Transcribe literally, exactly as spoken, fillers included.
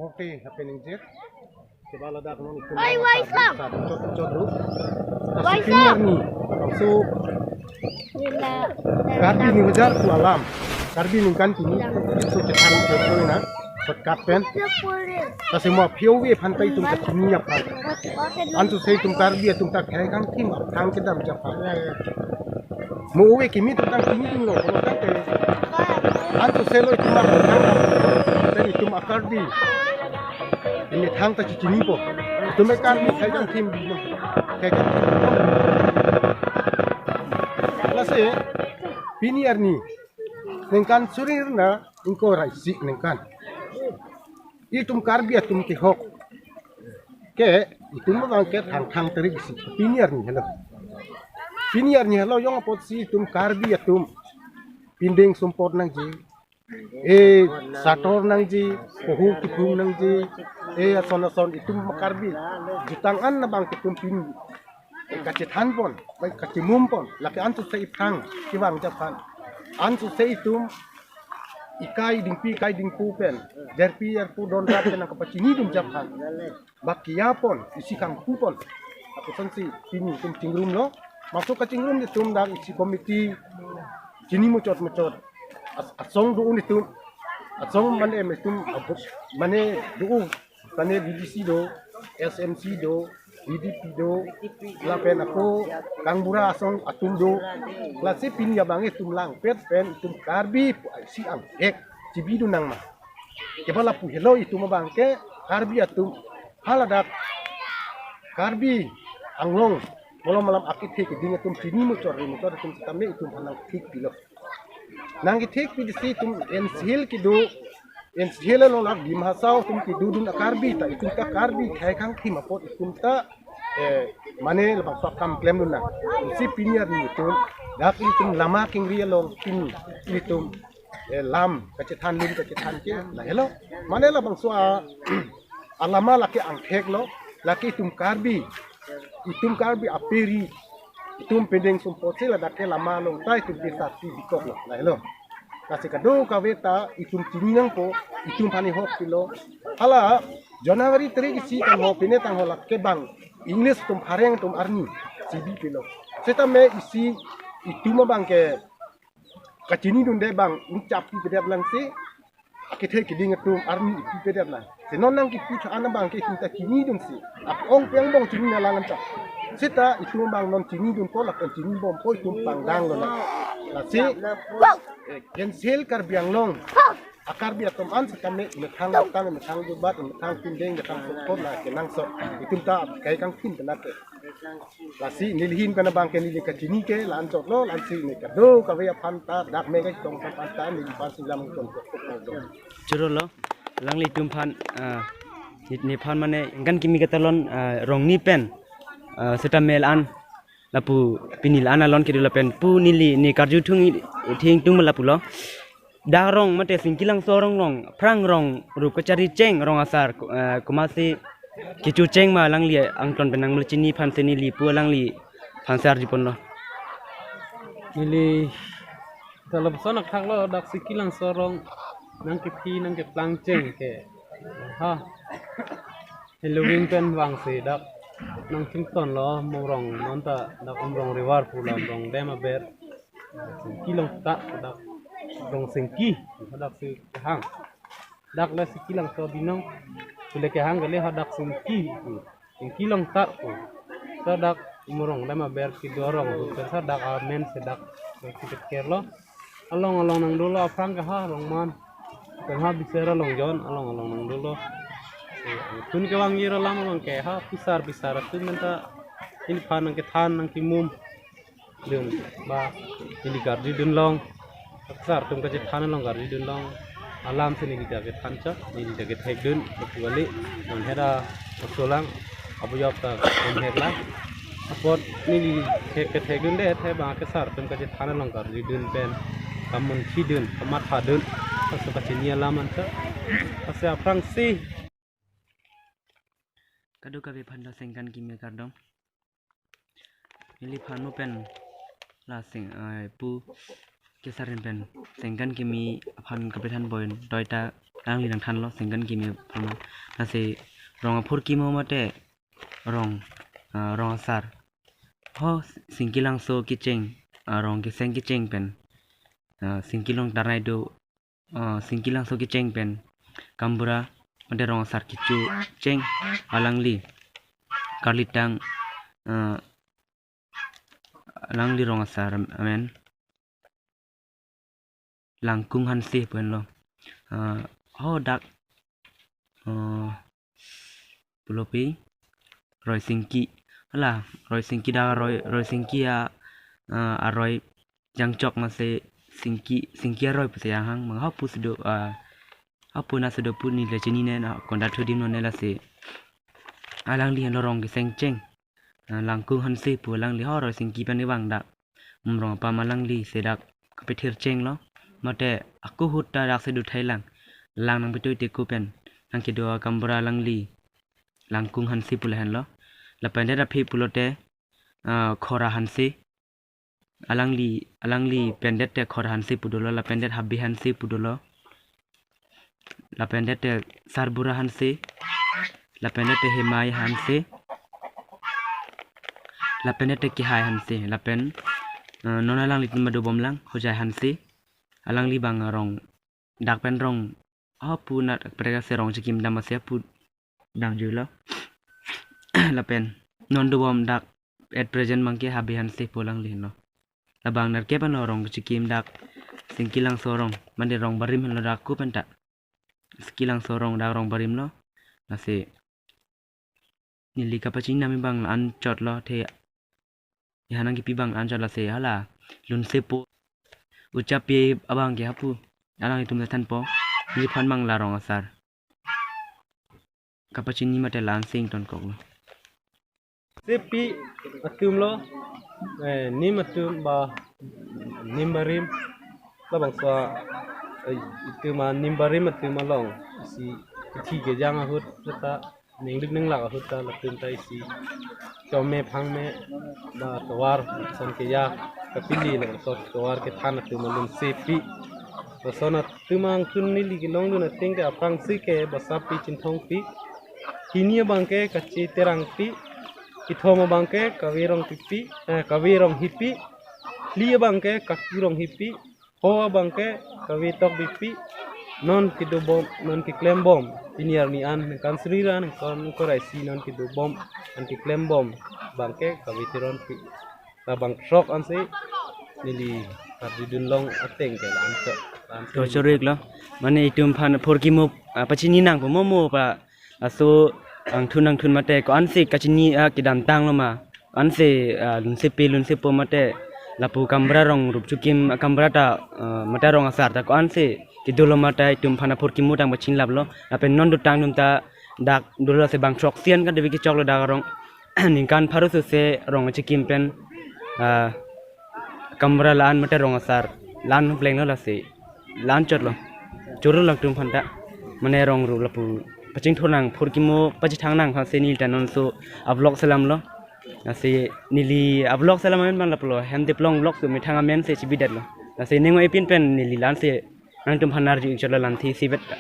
Oke, happy New Year. Kebang ladak non itum Oi, Waisam. Sat chot chot ru. Waisam. Senior ni, langsung Nila. Karbi ni ujar tu alam. Karbi ningkan pini. So chethan ke na. Shortcut pen. Kasi mo P O V aphan ta itum kachini aphan. Antu se itum Karbi atum ta khei kangthim aphan kedam japhan. Mo uve kimi atum ta kini dun lo, kono kate. Antu selo itum a-, itum a-Karbi. Imethang ta chinipo. Itum a-Karbi khei kangthim dun lo. Khei kangthim. Lasi, pini arni. Ningkan suri ra ingkoi ra isi ningkan. Itum Karbi atum kehok. Ke, itum abang ke thang thang terik isi. Pini arni helo. Pini arni helo jong apotsi itum Karbi atum. Pindeng sumpot nangji. E, sator nangji, pohu kiphum nangji. E, ason ason itum Karbi. Jutang an abang ke itum pini. E, kachethan pon, bai kachimum pon. Lake antu se iphang, kevang japhan. Antu se itum, ikai dingpi, ikai dingpu pen. Jarpi, jarpu don rat pen nangkapachini dun japhan. Ba kiya pon, isi kangpu pon. Apusonsi pini itum chingrum lo. Masuk kachingrum itum dak isi committee chini muchot muchot. As-, asong do-un itum. Asong mane itum abu-, mane do-un. Mane B D C do, S M C do, B D P do, lapen ako kangbura asong atum do. Lasi pini abang itum langpet pen itum Karbi pu isi angthek chibi dun nangma. Kebang lapu helo itum abang ke Karbi atum haladak Karbi Anglong malom malom akethe keding atum chini muchot ri muchot atum setame itum aphan nangthik pilo. Nangkethik pidisi itum N C L kedo, N C L along lak Dima Hasao atum kedo dun a-Karbi ta itum ta Karbi khei kangthim apot itum ta, eh, mane labangso akam klem dun nang. Isi pini arni itum dak itum lama kengri along pini itum eh, lam kachethan, lun kachethan ke lahelo. Mane labangso a, alama lake angthek lo, lake itum Karbi, itum Karbi aperi, itum pindeng sumpot si ladak ke lama along ta itum bisa ti bikok lo lahelo. Lasi kadokave ta itum chini nangpo, itum aphan ihok pilo. Hala January tarik isi tangho, pine tangho lake bang English atum phareng atum arni chibi pilo. Setame isi itum abang ke kachini dunde bang, ningchap pipedet lang si, akethe keding atum arni pipedet lang. Si non nangkipu tha-an abang ke itum ta chini dun si. Ap-ong pi angbong chini na lang anchot. Seta itum abang non chini dunpo lapen chinibompo itum pangdang lo na. Lasi, eh, N C L Karbi Anglong. A-Karbi atum an setame imethang batang, imethang jubat, imethang pindeng, imethang sopot la kenangsot. Itum ta khei kangthim penat ke. Lasi neli ahin pen abang ke neli kachini ke la-anchot lo, lasi ne kadokave aphan ta dak mega tong aphan ta neliphan si lam ton ko. Choro lo, alanglitum aphan, ah, ne, nephan mane ningkan kimi katalon, ah, rong ni pen, ah, setame la-an, lapu pini la-an alon kedo lapen pu neli ne karju thung i, thing tung lapu lo. Dak rong mate Singki Langso rong along, aphrang rong rup kachari cheng rong asar, eh, komatsi kecho cheng ma alangli angton pen nangmel chini aphan si neli pu alangliphan si arju ponlo. Neli ta lapuson athak lo dak Singki Langso rong nangkephi nangkeplang cheng ke. Ha. Halloween pen vangsi dak nangchington lo Umrong non ta dak Umrong River pu la Umrong dam aber. Singki Longtar dak Rong Singki hadak si kehang. Dak le Singki Langso binong. Pule kehang kali hadak Singki. Singki Longtar pu. Hadak Umrong dam aber kedo arong pu. Pensa dak amen si dak si peker lo. Along along nangdolo aphrang ke ha along man. Pen ha Bisera Longjon along along nangdolo. Tun kevang ira lam along ke ha pisar pisar atum menta neli aphan nangkethan nangkimum dun ba neli karju dun long. Aksar atum kachethan along karju dun long. Alam si neli ta kethan chot, neli ta kethek dun, baku kali, non hera asolang, abuyok ta om hek la. Apot neli thek kethek dunde, the bang kesar atum kachethan along karju dun pen, kamunthi dun, kamatha dun, kaso kachini alam anchot. Kasi aphrang si. Kadokave aphan ta ningkan kimi kardom. Neliphan mo pen la sing, eh, pu Kesarin pen Sengkan Kimi aphan kapethan point doita alangli nangthanlo Sengkan Kimi aphan. Lasi rong aphurkimo mate rong, ah, rong asar. Ho Singki Langso kecheng, ah, rong keseng kecheng pen, ah, Singki Long Tarnai do, ah, Singki Langso kecheng pen Kambura mate rong asar kecho cheng alangli karlitang, ah, alangli rong asar amen Langkung Hanse pu henlo. Ah, ho dak, ah, pulopi Roy Singki. Hala, Roy Singki dak Roy, Roy Singki a, ah, a Roy jangchok mate Singki, Singki a Roy pusi janghang. Mang ho pu sudo, ah, ho pu na sudo pu neli chinine, na konda thudim non ne lasi. Alangli henlo rong keseng cheng. Ah, Langkung Hanse pu alangli ho Roy Singki pen kevang dak. Umrong apam alangli si dak kapethir chenglo. Mate ako ahut ta dak si do thailang. Lang nangpetui teko pen nangkedo a Kambura alangli Langkung Hanse pu lahenlo. Lapen det aphi pulote, ah, Khora Hanse. Alangli, alangli pen det te Khora Hanse pu dolo, lapen det Habe Hanse pu dolo. Lapen det te Sarbura Hanse. Lapen det te Hemai Hanse. Lapen det te Kehai Hanse. Lapen, eh, non alanglitum ma dobomlang Hojai Hanse. Alangli bang rong dak pen rong ho pu nat prega se rong chikim dam ase pu dam juilo. Lapen non dobom dak at present bangke Habe Hanse pu alangli henlo. Labang nerkep anlo rong chikim dak Singki Langso rong, mande rong barim henlo dak ko penta. Singki Langso rong dak rong barim lo. Lasi neli kapachini nami bang la-an chotlo the. Ihanang kipi bang la-an chot lasi hala Lunsepo uchapi abang ke hapu. Alanglitum thanpo. Neli phan bang la rong asar kapachini mate la-an sing tonkoklo. Sepi atum lo, eh, nim atum ba nim barim, labangso, eh, itum a nim barim atum along si kethi kejang ahut ta ninglik ninglak ahut ta latum ta isi chome phangme ba tovar son keya kapili labangso tovar kethan atum alun sepi. Lason atum angtun neli kelongdun ateng ke aphrangsi ke Basapi Chinthongpi. Hini abangke Kache Terangpi. Kethom abangke Kave Rongpipi, eh, Kave Ronghipi. Phli abangke Kaki Ronghipi. Pho abangke Kave Tokbipi. Non kedobom, non keklembom. Pini arni an ningkan sri ra ningkan ingkoi ra isi non kedobom, non keklembom abangke Kave Teronpi. Labang throk ansi neli karjudun long ateng ke la-an chot, la-an to chot. Choriklo. Mane itum aphan aphurkimo, ah, pachini nangpo mo mo pa aso angthun angthun mate ko-ansi kachini, ah, kedamtang lo ma. Ansi, ah, Lunsepi Lunsepo mate lapu Kambura rong rup chikim, ah, Kambura ta, ah, mate rong asar ta ko-ansi kedo lo mate itum aphan aphurkimo tang pachinilaplo. Lapen non dotang atum ta dak dolo si bang throksi an kadevi kechoklo dak rong. Ningkan pharo sose rong chikim pen, ah, Kambura la-an mate rong asar la-an plenglo lasi la-an chotlo. Choro latum aphan ta mane rong rup lapu pachingthur nang phurkimo pachethang nang aphansi neli ta non so a-vlog selamlo. Lasi neli a-vlog selam amen bang lapulo Hemdeplong Vlog so methang amen si chibidetlo. Lasi ning ipin pen neli la-ansi nangtum aphan arju-ik chotlo, la-ansi sibet ta.